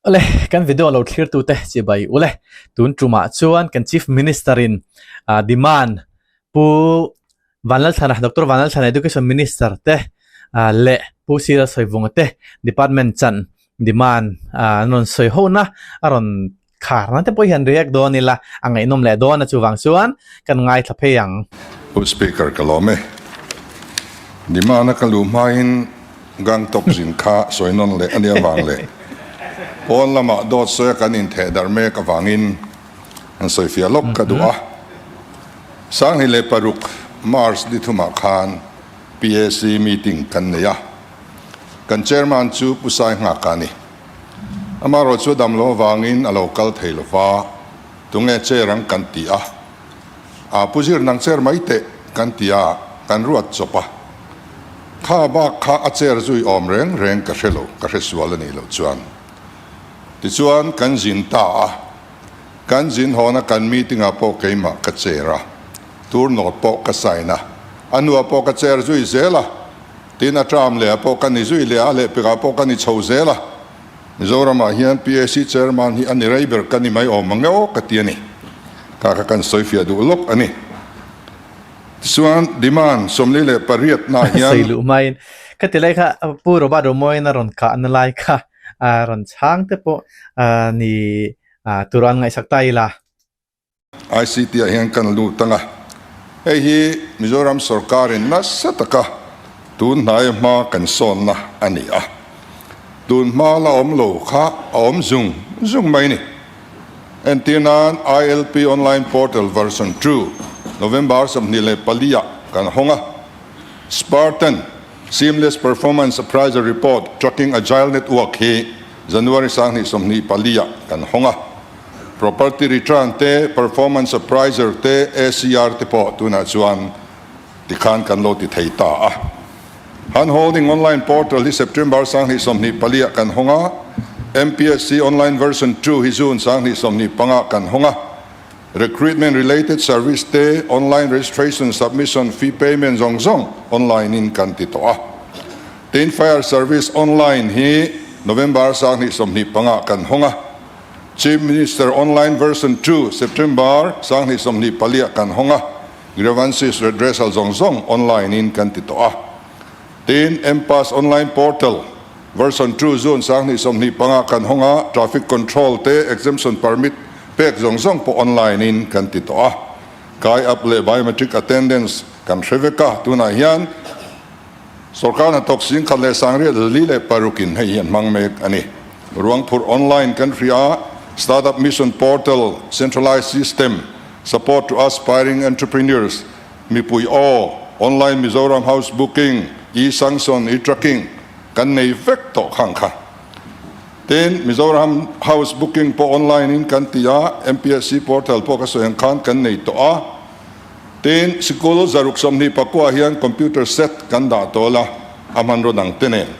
Awle, kan video lo thlirtute chibai ule. Tun tumah chuan kan Chief Minister in demand Pu Vanlalthlana, Doctor Vanlalthlana Education Minister te leh Pu Sir Sawivunga te department chan demand an rawn sawi ho na a rawn khar na te pawh hi han react dawn ila a ngaihnawm leh dawn a chuvang chuan kan ngaithla phei ang. Pu Speaker ka lawm e. Demand a ka luh hmain Gangtok zin kha sawi nawn leh a nia vang leh pawn lamah dawt sawi a kan intheh darh mek avangin an sawi fiah lawk ka duh a. 2006 March ni thumah khan PAC meeting kan nei a, kan chairman chu Pu Sai Nghaka a ni. Amaherawh chu dam lo avangin a lo kal thei lo va, tunge chair ang kan ti a, a Pu Zir nang chair mai teh kan ti a, kan ruat chawp a. Kha bak kha a chair zui awm reng reng ka hre lo, ka hre sual a nih loh chuan. Tichuan kan zin ta a. Kan zin hawna kan meeting ah pawh keimah ka chair a, tour note pawh ka sign a, a hnuah pawh ka chair zui zel a, tin a term leh ah pawh ka ni zui leh a, a lehpek ah pawh ka ni chho zel a. Mizoram ah hian PAC chairman hi a ni rei ber ka ni mai awm ang e aw ka ti a ni. Kha kha kan sawi fiah duh lawk a ni. Tichuan demand 48 na hian. Sawi luh hmain ka ti lai kha Pu Robert Romawiin a rawn kahna lai kha a rawn chhang te pawh ni Tur an ngaihsak ta ila. ICT ah hian kan lut ang a, hei hi Mizoram sorkarin nasa taka tun hnaia hma kan sawnna a ni a, tun hma la awm lo kha a awm zung zung mai ni. Entir nan ILP Online Portal Version 2 November 24 ah kan hawng a, Spartan Seamless Performance Appraisal Report Tracking Agile Network hi January 2024 ah kan hawng a, Property Return te, Performance Appraiser te, ACR te pawh tunah chuan tikhan kan lo ti thei ta a. Han Holding Online Portal hi September 2024 ah kan hawng a, MPSC Online Version 2 hi June 2025 ah kan hawng a. Recruitment related service te, online registration, submission, fee payment zawng zawng online in kan ti tawh a. Tin, Fire Service online hi November 2025 ah kan hawng a. Chief Minister online version 2 September 2024 ah kan hawng a. Grievances redressal zawng zawng online in kan ti tawh a. Tin, MPass online portal version 2 June 2025 ah kan hawng a. Traffic control te, exemption permit pek zawng zawng pawh online in kan ti tawh a. Kai up leh biometric attendance kan hre vek a. Tunah hian Sorkar hnathawk 11,146 in hei hi an hmang mek a ni. Ruangphurh online kan hria a, Startup Mission Portal, Centralized System, Support to Aspiring Entrepreneurs, Mipui Aw, Online Mizoram House Booking, E-Sanction, E-Tracking kan nei vek tawh khang kha. Tin, Mizoram House Booking pawh online in kan ti a, MPSC Portal pawh ka sawi ang khan kan nei tawh a. Tin, sikul 624 hian computer set kan dah tawl a, a hmanraw dang te nen.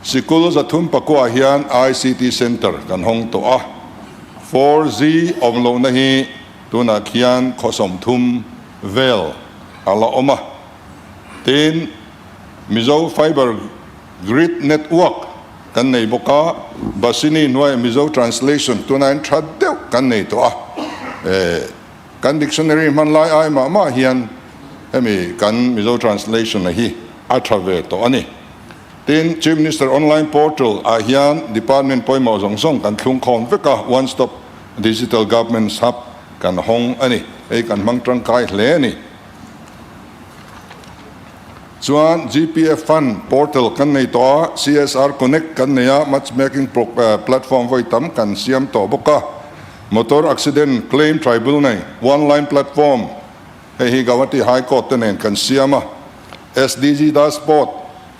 Sikul 309 hian ICT Centre kan hawng tawh a. 4G awm lohna hi tunah khian khaw 30 vel a la awm a. Tin, Mizo Fiber Grid Network kan nei bawk a, Basini hnuaiah Mizo Translation tunah hian tha deuh kan nei tawh a. Kan dictionary hman lai ai mah mah hian hemi kan Mizo translation a hi a tha ve tawh a ni. Tin, Chief Minister Online Portal ah hian department pawimawh zawng zawng kan thlung khawm vek a, One Stop Digital Government Hub kan hawng a ni. Hei kan hmang tangkai hle a ni. Chuan GPF Fund Portal kan nei tawh a, CSR Connect kan nei a, Matchmaking Platform vawi tam kan siam tawh bawk a. Motor Accident Claim Tribunal nei One Line Platform hei hi Guwahati High Court te nen kan siam a. SDG Dashboard,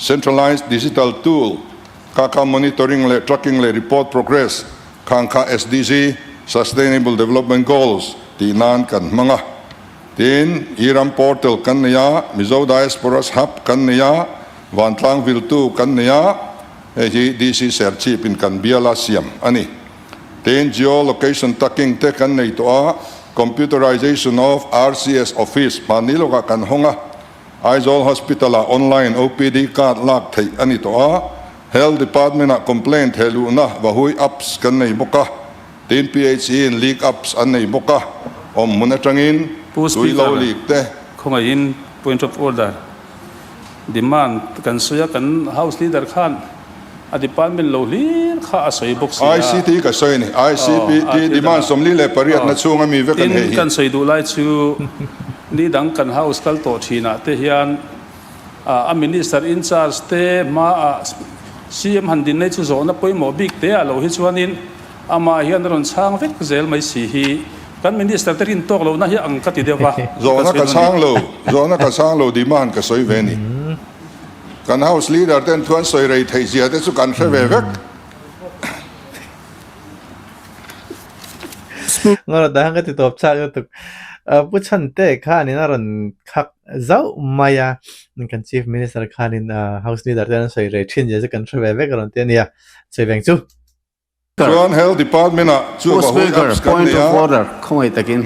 Centralized Digital Tool, kha kha monitoring leh tracking leh report progress khang kha SDG, Sustainable Development Goals, tih nan kan hmang a. Tin, E-Ram Portal kan nei a, Mizo Diasporas Hub kan nei a, Vantlang Viltu kan nei a, hei hi DC Serchhip in kan biala siam a ni. Tin, Geo-location taking te kan nei tawh a, Computerization of RCS Office hmanni lawkah kan hawng a, Aizawl Hospital ah online OPD card lak theih a ni tawh a, Health Department ah complaint thehluhna Vahui Apps kan nei bawk a, tin PHE in Leak Apps an nei bawk a, awm hmun atangin Pu tui lo Speaker, leak te. Khawngaihin point of order demand kan sawi a, kan House Leader khan a department lo hlir kha a sawi bawk si a. ICT ka sawi a ni, ICT demand 48 na chhunga mi vek an hei hi. Tin, kan sawi duh lai chu ni dang kan House kal tawh thinah te hian A Minister in charge te hmaah CM han din nei chu zawhna pawimawh bik te ah lo hi chuanin amah hian a rawn chhang vek zel mai si hi kan Minister te rin tawk lohna hi ang ka ti deuh va, ka Zawhna ka sawi dawn a ni. chhang lo, zawhna ka chhang lo demand ka sawi ve ni. Kan House Leader ten thu an sawi rei theih zia te chu kan hre ve vek. Ngawrh dang ka ti tawp chak lutuk. Pu Chhante khanin a rawn khak zauh mai a, kan Chief Minister khanin House Leader te an sawi rei thin zia chu kan hre ve vek a rawn ti a nia, sawi veng chu. Chuan Health Department ah chu Pu va hui Speaker, apps kan point nei of a. order, khawngaih takin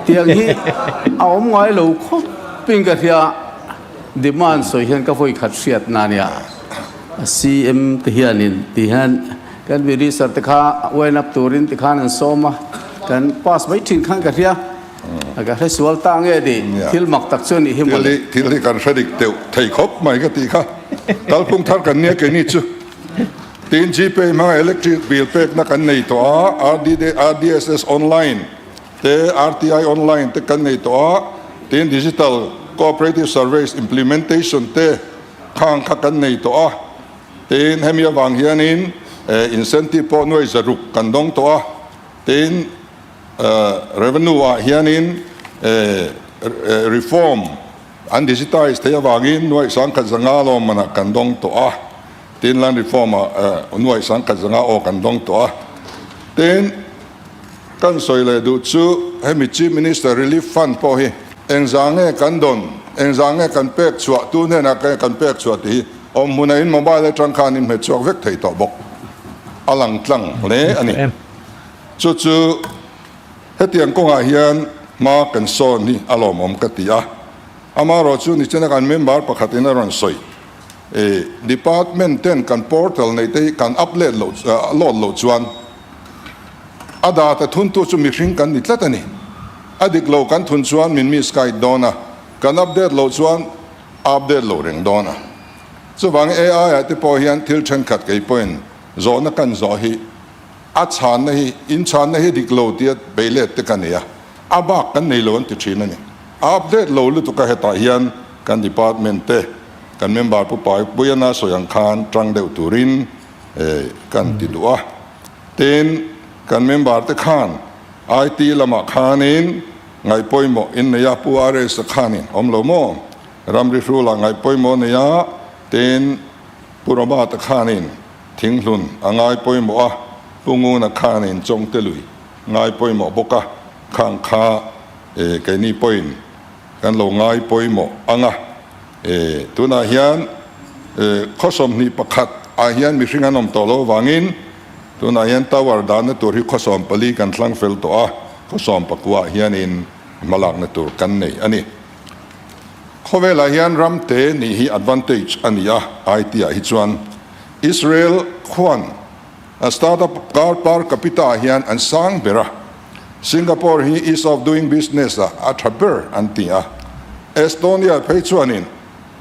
tiang hi a awm ngai lo khawpin ka hria, demand sawi hian ka vawi khat hriat na nia. CM te hianin ti hian kan minister te kha wind up turin ti khan an sawm a, kan pass mai thin khan ka hria, ka hre sual ta nge ni, thil mak tak chu a nih hi mawle. Thil hi kan hre dik deuh thei khawp mai ka tih kha, kalphung thar kan nia keini chu. Tin Gpay hmanga electric bill pekna kan nei tawh a, RDSS online te RTI online te kan nei tawh a, tin digital cooperative surveys implementation te, Khang kha kan nei tawh a, tin hemi avang hianin incentive pawh nuai zaruk kan dawng tawh a, tin revenue ah hianin reform an digitize theih avangin nuai sangkhat zanga lawmmanah kan dawng tawh a, tin land reform ah nuai sangkhat zanga aw kan dawng tawh a, tin Kan sawi leh duh chu hemi Chief Minister Relief Fund pawh hi engzah nge kan dawn, engzah nge kan pek chhuah, tu hnenah nge kan pek chhuah tih hi awm hmunah in mobile atang khan in hmet chhuak vek thei tawh bawk. A lang tlang hle a ni. Chu chu hetiang kawngah hian hma kan sawn hi a lawmawm ka ti a. Amaherawh chu nichina kan member pakhatin a rawn sawi, Department ten kan portal neih te hi kan upload loh chuan, A data thuntu chu mihring kan ni tlat a ni. A dik lo kan thun chuan min misguide dawn a, kan update loh chuan a update lo reng dawn a. Chuvangin AI ah te pawh hian thil thenkhat kei pawhin zawhna kan zawh hi a chhanna hi inchhanna hi dik lo tia beilet te ka nei a, a bak kan nei lo an ti thin a ni. A update lo lutuk a hetah hian kan department te kan member Pu Paipuiana sawi ang khan tang deuh turin kan ti duh a. Tin, kan member te khan IT lamah khanin ngaihpawimawh in nei a, Pu RS-a khanin awm lo maw? Ramri hrulah ngaihpawimawh nei a, tin, Pu Robert-a khanin Thinghlun a ngaipawimawh a, Pu Nguna khanin Chawngtelui ngaipawimawh bawk a, khang kha keini pawhin kan lo ngaipawimawh ang a. Tunah hian khaw 21 ah hian mihring an awm tawh lo avangin tunah hian tower dahna tur hi khaw 14 kan thlang fel tawh a, khaw 19 ah hianin hmalakna tur kan nei a ni. Khawvelah hian ram te nih hi advantage a ni a, IT ah hi chuan Israel khuan a startup car per capita ah hian an sang ber a, Singapore hi ease of doing business ah a tha ber an ti a, Estonia phei chuanin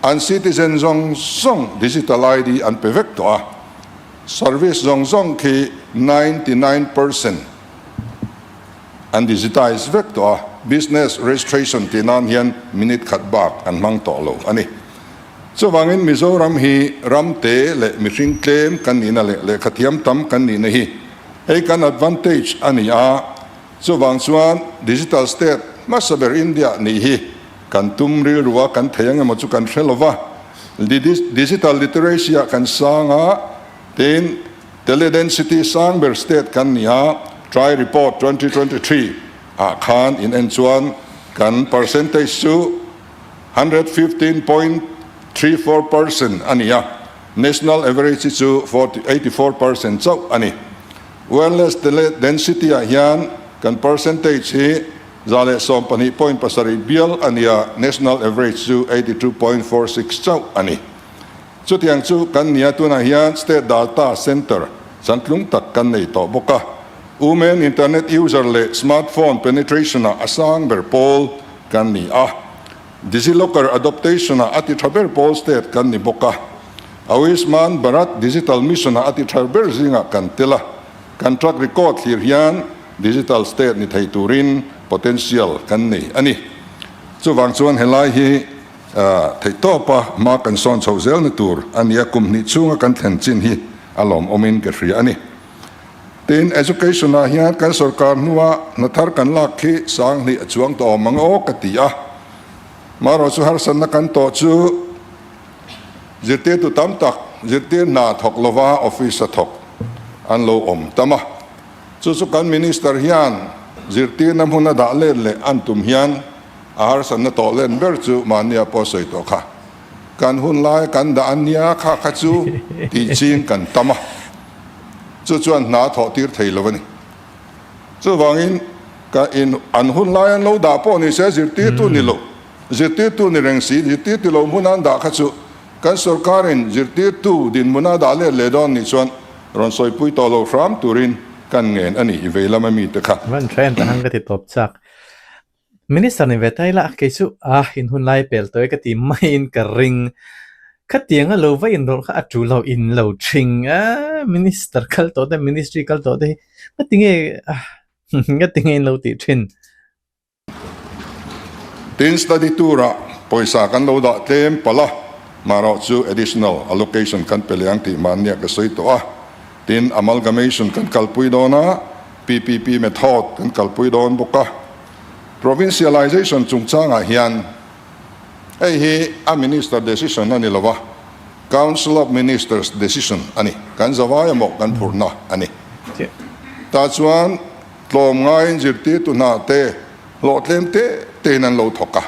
an citizen zawng zawng digital ID an pe vek tawh a, service zawng zawng khi 99% an digitize vek tawh a, business registration tih nan hian minute khat bak an hmang tawh lo a ni. Chuvangin Mizoram hi ram te leh mihring tlem kan nihna leh lehkhathiam tam kan nihna hi hei kan advantage a ni a, chuvang chuan digital state hmasa ber India nih hi kan tum rilru a, kan thei ang emaw chu kan hre lo va, digital literacy ah kan sang a, tin teledensity sang ber state kan ni a, Try Report 2023 ah khan in en chuan kan percentage chu 115.34% a ni a, national average hi chu 84% chauh a ni. Wireless density ah hian kan percentage hi 112.7 bial a ni a, national average chu 82.46 chauh a ni. Chutiang chu kan nia tunah hian State Data Centre chantlung tak kan nei tawh bawk a. Women internet user leh smartphone penetration-ah a sang ber pawl kan ni a. DigiLocker adoptation-ah a ti tha ber pawl state kan ni bawk a. Ayushman Bharat Digital Mission-ah a ti tha ber zingah kan tel a. Kan track record thlir hian digital state ni thei turin potential kan nei a ni. Chuvang chuan helai hi theihtawpa hma kan sawn chhoh zelna tur a nia, kum hnih chhunga kan thlen chin hi a lawmawmin ka hria a ni. Tin, education ah hian kan sorkar hnua hna thar kan lak khi sang hnih a chuang tawh awm ang aw ka ti a. Marawh chu harsatna kan tawh chu zirtirtu tam tak zirtir hna thawk lova office a thawk an lo awm tam a. Chu chu kan minister hian zirtirna hmun a dah let leh an tum hian a harsatna tawh len ber chu mahnia pawh sawi tawh kha. Kan hun lai kan dah a nia kha kha chu tih ching kan tam a, chu chuan hna thawh tir thei lo a ni. Chuvangin ka in an hun lai an lo dah pawh ni se zirtirtu ni lo, zirtirtu ni reng si, zirtirtu lo hmun an dah kha chu kan sorkarin zirtirtu dinhmuna dah let leh dawn nih chuan rawn sawipui tawh lo hram turin kan ngen a ni i vei lama mite kha. Van tha en ta hang ka ti tawp chak. Minister ni ve ta ila, kei chu a in hun lai pel tawh e ka ti maiin ka ring. Khatianga lo va inrawlh kha a tu lo in lo thing a, Minister kal tawh te, Ministry kal tawh te hi ngatinge ngatinge in lo tih thin. Tin, study tour-ah pawisa kan lo dah tlem palh a, marawh chu additional allocation kan pe leh ang tih mahnia ka sawi tawh a. Tin, amalgamation kan kalpui dawn a, PPP method kan kalpui dawn bawk a. Provincialization chungchangah hian hei hi a Minister decision a ni lo a, Council of Ministers decision a ni. Kan zavai emaw kan phurhna a ni. Tah chuan tlawm ngaiin zirtirtu hna te hlawhtlem te tein an lo thawk a.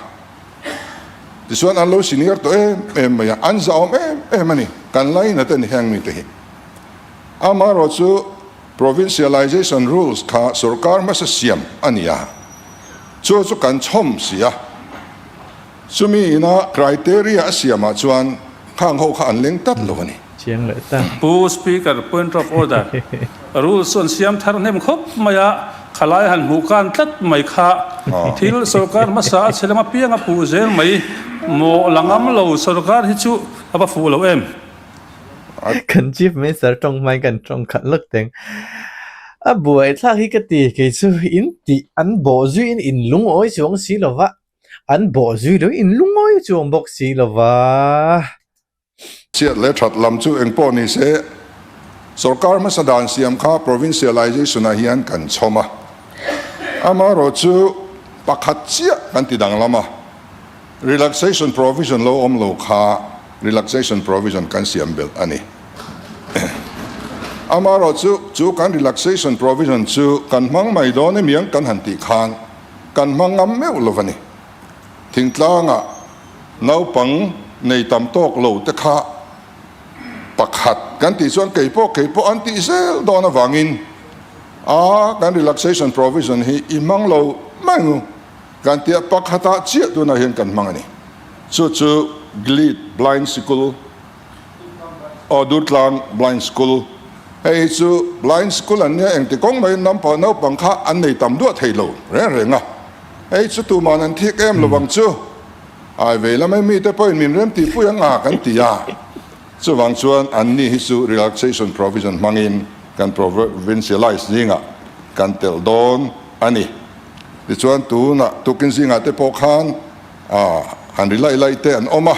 Tichuan an lo senior tawh em em mai a, an zahawm em em a ni. Kan lainat a ni heng mite hi. Amaherawh chu Provincialization Rules kha sorkar hmasa siam a ni a, chu chu kan chhawm si a. Chumi ina criteria a siamah chuan khang ho kha an leng tlat lo a ni. Chiang leh ta. Pu Speaker, Point of Order, Rules chu an siam thar hnem khawp mai a, khalai han hmuh kan tlat mai kha thil sorkar hmasa a chhe lam apiang a puh zel mai maw la ngam lo sorkar hi chu a va fuh lo em? Kan Chief Minister tawng hmain kan tawng khat lawk teng. A buai thlak hi ka ti, kei chu in tih an bawh zui in in lungawi chuang si lo va, an bawh zui lo in lungawi chuang bawk si lo va. Chhiat leh that lam chu eng pawh ni se, sorkar hmasa dan siam kha provincialization ah hian kan chhawm a, amaherawh chu pakhat chiah kan ti danglam a. Relaxation provision lo awm lo kha relaxation provision kan siam belh a ni. Amaherawh chu, chu kan relaxation provision chu kan hmang mai dawn emiang kan han tih khan kan hmang ngam meuh lo a ni. Thingtlangah naupang nei tam tawk lo te kha pakhat kan tih chuan kei pawh kei pawh an tih zel dawn avangin a kan relaxation provision hi i hmang lo mai ngu. Kan tia pakhatah chiah tunah hian kan hmang a ni. Chu chu Gleed Blind Sikul aw Durtlang Blind School. Hei hi chu Blind School an nia engti kawng maiin naupang naupang kha an nei tam duah thei lo reng reng a. Hei chu tuman an thik em lovang chu. Ai vei lamai mite pawhin min rem tihpui ang a kan ti a. Chuvang chuan anni hi chu relaxation provision hmangin kan provincialize zingah kan telh dawn a ni. Tichuan tunah tukin zingah te pawh khan han ri laih laih te an awm a,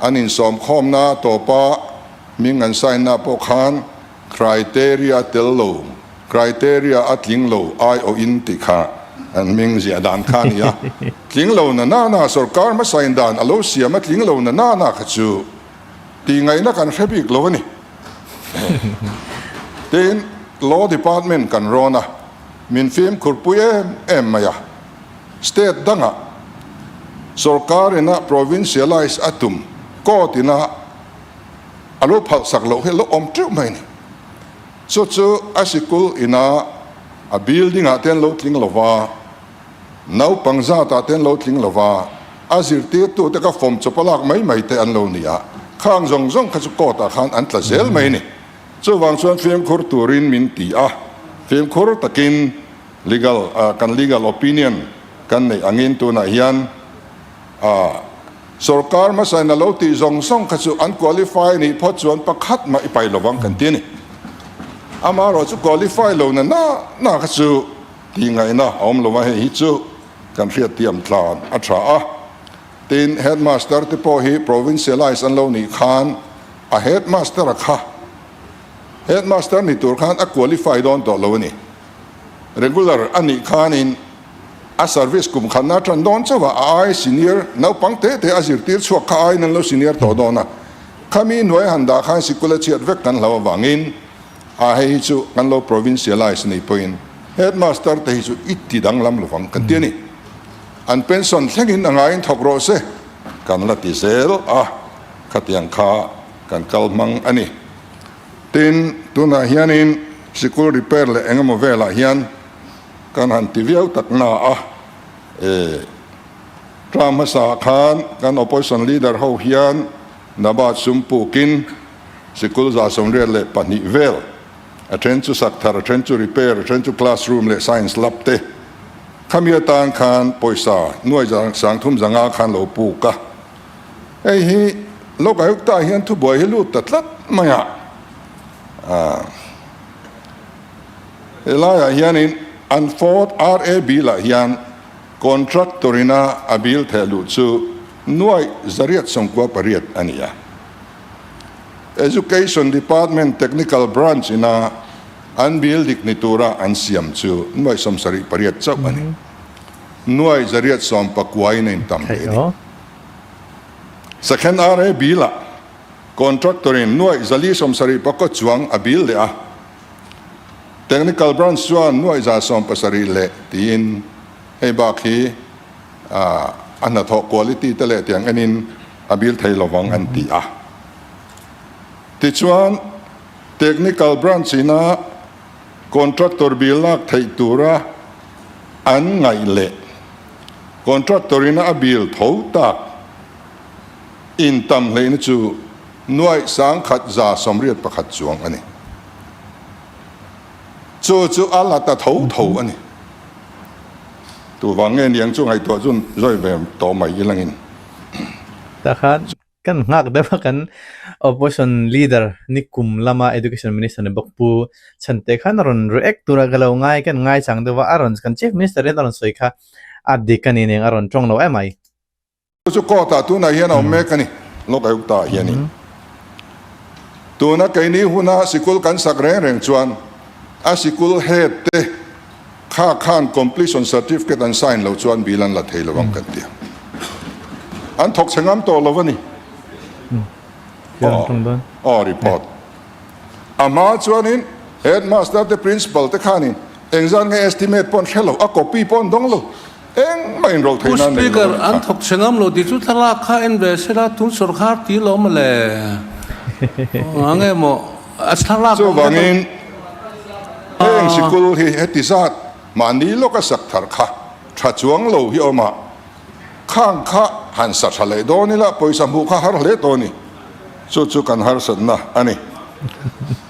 an insawmkhawmna tawpa hming an sign na pawh khan criteria tel lo, criteria a tling lo aiawhin tih kha an hming ziah dan kha a ni a. Tling lo na na na sorkar hmasa in dan a lo siam a tling lo na na na kha chu tih ngaihna kan hre bik lo a ni. Tin, Law Department kan rawn a. Min fimkhur pui em em mai a, state dangah sorkar ina provincialise a tum court ina a lo phalhsak loh hi a lo awm teuh mai a ni. Chu chu a sikul ina a building ah te an lo tling lo va, naupang zat ah te an lo tling lo va, a zirtirtu te ka fawm chawp a lak mai mai te an lo ni a. Khang zawng zawng kha chu court ah khan an tla zel mai a ni. Chuvang chuan fimkhur turin min ti a, fimkhur takin legal kan legal opinion kan neih angin tunah hian sorkar hmasain a lo tih zawng zawng kha chu an qualify nih phawt chuan pakhat mah i pai lovang kan ti a ni. Amaherawh chu qualify lo na na na kha chu tih ngaihna a awm lo a, hei hi chu kan hriatthiam tlan a tha a. Tin, headmaster te pawh hi provincialize an lo nih khan a headmaster a kha headmaster ni tur khan a qualify dawn tawh lo a ni. Regular a nih khanin a service kum khatna tan dawn chauh a, a ai senior naupang te te a zirtir chhuak kha aiin an lo senior tawh dawn a. Khami hnuai han dah khan sikul a chhiat vek kan hlau avangin a hei hi chu kan lo provincialize nih pawhin headmaster te hi chu i ti danglam lovang kan ti a ni. An pension thlengin a ngaiin thawk rawh se kan la ti zel a, khatiang kha kan kal hmang a ni. Tin, tunah hianin sikul repair leh eng emaw velah hian kan han ti viau tak na a, e, term hmasa khan kan opposition leader ho hian Nabat sum pukin sikul 182 vel, a then chu sak thar, a then chu repair, a then chu classroom leh science lab te khami atan khan pawisa nuai 30 khan lo puk a. Hei hi Lokayukta hian thubuai hi lut ta tlat mai a. Helaiah hianin an Ford RAB lah hian contractor ina a bill theh luh chu nuai 898 a ni a. Education Department Technical Branch ina an bill dik ni tura an siam chu nuai 78 chauh a ni. Nuai 819 in a intam hle a ni. Second RA bill ah contractor in nuai 474 chuang a bill leh a, Technical Branch chuan nuai 170 leh tiin hei bak hi a hnathawh quality te leh tiang enin a bill thei lovang an ti a. Tichuan Technical Branch ina contractor bill lak theih tura an ngaih leh contractor ina a bill tho tak intam hleihna chu nuaih 1181 chuang a ni. Chu chu a la ta tho tho a ni. Tuvang nge niang chu ngaihtuah chu zawi ve tawh mai ilangin. Tah khan kan nghak deuh a kan opposition leader ni kum lama education minister ni bawk Pu Chhante khan a rawn react tura ka lo ngai kan ngai chang deuh a, a rawn kan chief minister hian a rawn sawi kha a dik a ni nen a rawn tawng lo em mai. Chu court ah tunah hian a awm mek a ni, Lok Ayukta ah hianin. Tuna keini huna sikul kan sak reng reng chuan a sikul head te kha khan completion certificate an sign lo chuan bill an la thei lo ang kan ti a. An thawk chhe ngam tawh lo a ni. Aw report. A hma chuanin headmaster te principal te khanin engzat nge estimate pawh an hre lo, a copy pawh an dawng lo. Engmah inrawlh Pu theihna a nei lo Speaker, a ni an kha. thawk chhe ngam lo tih chu thlalak kha en ve se la, tun sawrkar ti lo maw le? Eng nge maw a thlalak awm te Chuvangin heng sikul hi heti zat mahni lawka sak thar kha tha chuang lo hi awm a, khang kha han sa tha leh dawn ila pawisa hmuh kha har hle tawh a ni. Chu chu kan harsatna a ni.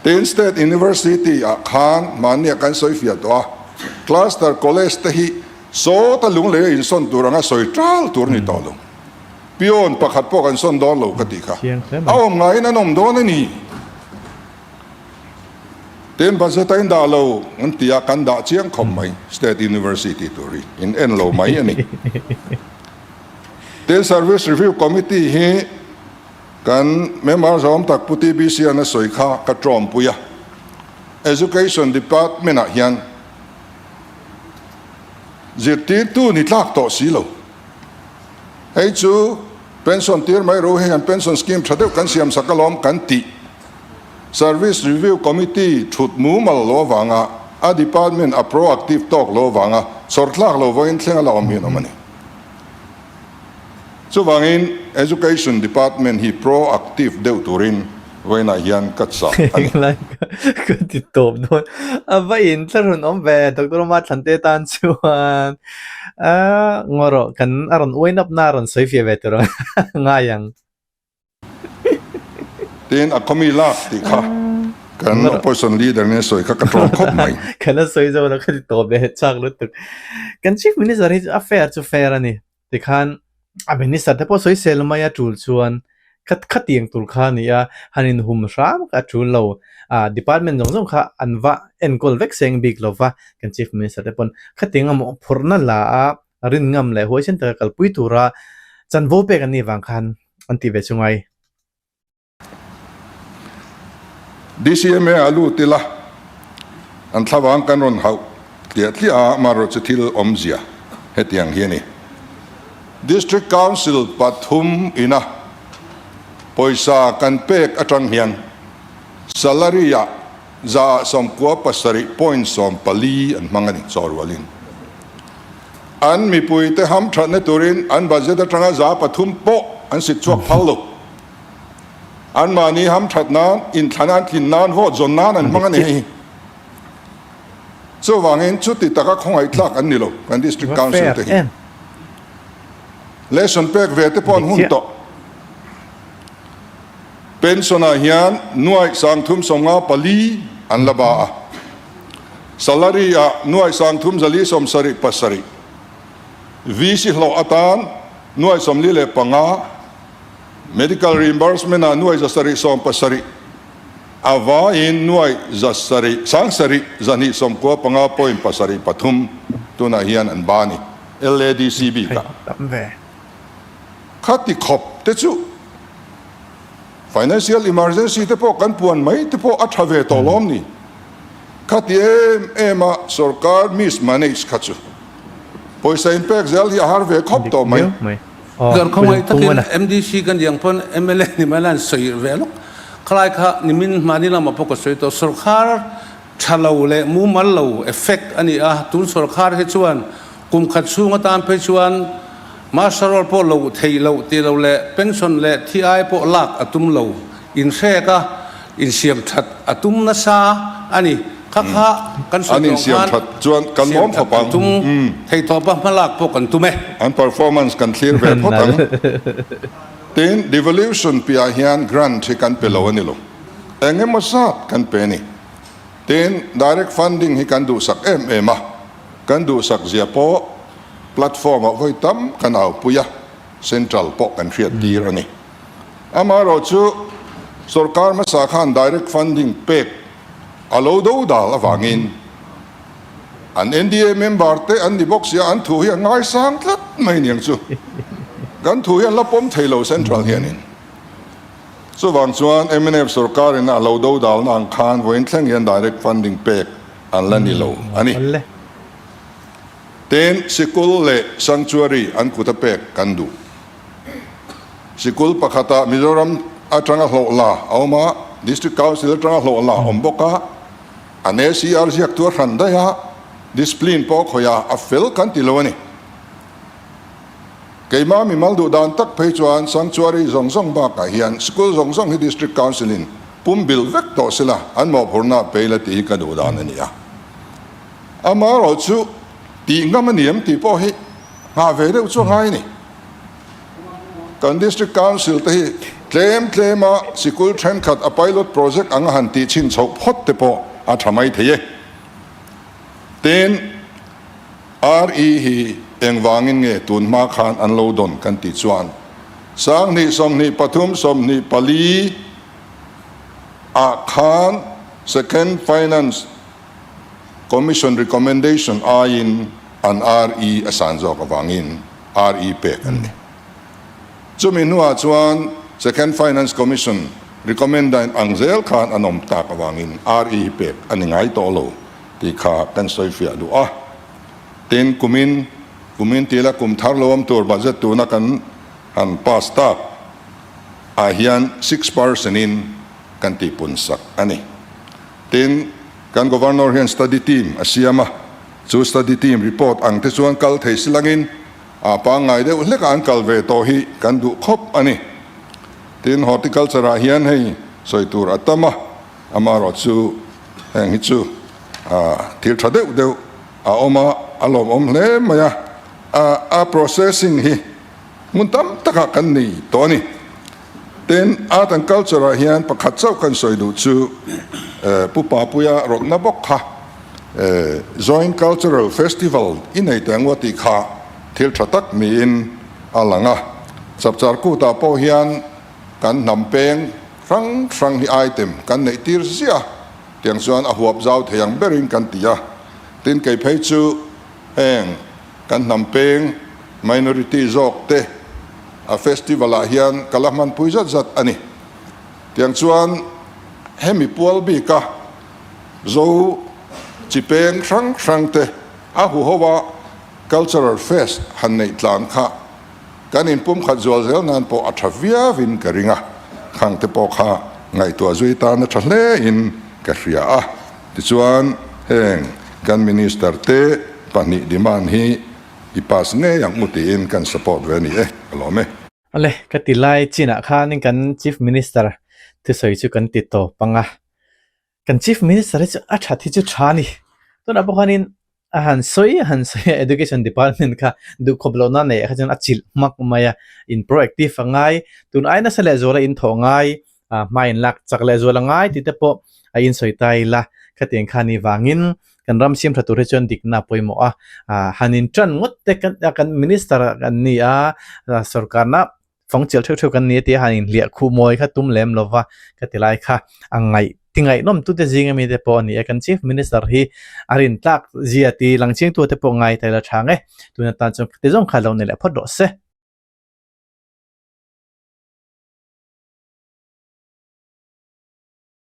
Tin, State University ah khan mahnia kan sawi fiah tawh a, Cluster College te hi sawta lunglei a insawn tur anga sawi tal tur a ni tawh lo. Peon pakhat pawh kan sawn dawn lo ka tih kha. A awm ngaiin an awm dawn a ni. Tin, budget a indah lo an ti a, kan dah chiang khawp mai State University tur hi in en lo mai a ni. Tin, Service Review Committee hi kan member zawm tak Pu TBC an a sawi kha ka tawmpui a. Education Department ah hian zirtirtu ni tlak tawh si lo. Hei chu pension tir mai ro hei an pension scheme tha deuh kan siam sak alawm kan tih. Service Review Committee thut mumal lo avanga a department a proactive tawk lo avanga chawr thlak lo vawiin thleng a la awm hi an awm a ni. Chuvangin Education Department hi proactive deuh turin vawiinah hian ka chah a ni. Englai ka ti tawp dawn. A va in thla rawn awm ve Doctor Rama Thlante tan chuan a ngaw rawh kan a rawn uain up na a rawn sawi fiah ve tur ang ngai ang. Tin, a khawmi lak tih kha kan opposition leader nen sawi kha ka tlawm khawp mai. Ka la sawi zo lo ka ti tawp leh chak lutuk. Kan Chief Minister hi chu a fair chu fair a ni. Tikhan a minister te pawh sawi sel mai a tul chuan kha khatiang tur kha a ni a, han inhum hram kha a tul lo. Ah department zawng zawng kha an va enkawl vek seng bik lo va, kan Chief Minister te pawn khatiang a mawhphurhna la a rin ngam leh huaisen taka kalpui tura chanvo pek an nih vang khan an ti ve chu ngai. DCMA a lut ila, an thlavang kan rawn hauh tliah tliah a, amaherawh chu thil awmzia hetiang hi a ni. District Council pathum ina pawisa kan pek atang hian salary ah 197.14 an hmang a ni, chawrualin. An mipuite hamthatna turin an budget atanga 3% pawh an sit chhuak phal lo. Anmahni hamthat nan, inthlan an tlin nan, vote zawn nan an hmang a ni hei. Chuvangin chuti taka khawngaih tlak an ni lo kan District Council te hi. Lesson pek ve te pawh an hun tawh. Pension ah hian nuaih 354 an la ba a, salary ah nuaih 3477, VC hlawh atan nuaih 45, Medical reimbursement ah nuai 770 a vaiin nuai zasarih 7 295.73 tunah hian an ba a ni, LADC bikah. Khati khawp te chu financial emergency te pawh kan puan mai te pawh a tha ve tawh lawm ni. Khati em em a sorkar mismanage kha chu pawisa inpek zel hi a har ve khawp tawh mai. Dar khawngaih takin MDC kan diang pawn mla ni mai la an sawi ve lawk. Khalai kha nimin hmani lamah pawh ka sawi tawh. Sorkar tha lo leh mumal lo effect a ni a, tun sorkar hi chuan kum khat chhung atan phei chuan master roll pawh lo theih loh tih lo leh pension leh thi ai pawh lak a tum lo. Inhrek a, insiam that a tum nasa a ni. Kha kha kan sawi An tawh insiam khan that chuan kan siam lawm that khawp kan ang. tum thei tawp a, hmalak pawh kan tum e. An performance kan thlir ve phawt ang. Tin, devolution piah hian grant hi kan pe lo a ni lo. Eng emaw zat kan pe a ni. Tin, direct funding hi kan duhsak em em a, kan duhsak zia pawh platform ah vawi tam kan aupui a, central pawh kan hriat tir a ni. Amaherawhchu, sorkar hmasa khan direct funding pek a lo do dal avangin an NDA member te an ni bawk sia, an thu hi a ngaisang tlat mai niang chu. Kan thu hi an la pawm thei lo central hianin. Chuvang chuan mnf sorkarin a lo do dalna ang khan vawiin thleng hian direct funding pek an la ni lo a ni. Tin, sikul leh sanctuary an kuta pek kan duh. Sikul pakhatah Mizoram atanga hlawh la a awm a, District Council atanga hlawh la a awm bawk a, an ACR ziak tu a hran daih a, discipline pawh a khawih a, a fel kan ti lo a ni. Keimah mimal duh dan tak phei chuan Sanctuary zawng zawng bakah hian School zawng zawng hi District Council in pum bil vek tawh sela an mawhphurhna a pei la tih hi ka duh dan a ni a. Amaherawhchu tih ngam a ni em tih pawh hi nghah ve deuh chu a ngai a ni. Kan District Council te hi tlem tlema sikul thenkhat a pilot project anga han tih chhin chhoh phawt te pawh a tha mai thei e. Tin, RE hi engvangin nge tun hma khan an lo dawn kan tih chuan 20 23 24 ah khan Second Finance Commission recommendation aiin an RE a san zawk avangin RE pek an ni. Chumi hnuah chuan Second Finance Commission recommendine ang zel khan an awm tak avangin RE hi pek a ni ngai tawh lo tih kha kan sawi fiah duh a. Tin, kumin, kumin tila kum thar lo awm tur budget tuna kan han pass tak ah hian 6% in kan tihpun sak a ni. Tin, kan Governor hian study team a siam a, chu study team report ang te chuan kal thei silangin a pangngai deuh hlekah an kal ve tawh hi kan duh khawp a ni. Tin, horticulture ah hian hei sawi tur a tam a, amaherawh chu heng hi chu thil tha deuh deuh a awm a, a lawmawm hle mai a, a processing hi hmun tam takah kan nei tawh a ni. Tin, Art and Culture ah hian pakhat chauh kan sawi duh chu Pu Papuia rawtna bawk kha Joint Cultural Festival i nei teh ngawt tih kha thil tha tak niin a lang a. Chapchar kutah pawh hian kan hnam peng hrang hrang hi item kan neih tir ziah a, tiang chuan a huap zau thei ang berin kan ti a. Tin, kei phei chu heng kan hnam peng minority zawk te a festival ah hian ka la hmanpui zat zat a ni. Tiang chuan hemi pual bika Zo chi peng hrang hrang te a huho a cultural fest han neih tlan kha kan inpumkhat zual zel nan pawh a tha viau in ka ring a, khang te pawh kha ngaihtuah zui tan a tha hle in ka hria a. Tichuan heng kan minister te pahnih demand hi i pass ngei ang u tiin kan support ve a ni e, ka lawm e. Awle, ka ti lai chinah khanin kan Chief Minister thusawi chu kan ti tawp ang a. Kan Chief Minister hi chu a that hi chu tha a ni. Tunah pawh khanin a han sawi a han sawi a Education Department kha duhkhawp lohna neih ah kha chuan a chilh hmak mai a, in proactive a ngai, tun ai nasa leh zuala in thawh ngai, ah hma in lak chak leh zual a ngai tih te pawh a insawi ta ila khatiang kha ni vangin kan ram siam tha tur hi chuan dikna a pawimawh a, ah han in tan ngawt te kan kan Minister kan ni a, sorkarna Fang chial theuh theuh kan ni a tia han inhliah khuh mawi kha tum lem lo va ka ti lai kha a ngaih ti ngaihnawm tute zing ami te pawh a ni a, kan Chief Minister hi a rin tlak zia ti lang chiang tu te pawh ngai ta ila tha nge tuna tan chuan ti zawng kha lo ni leh phawt rawh se.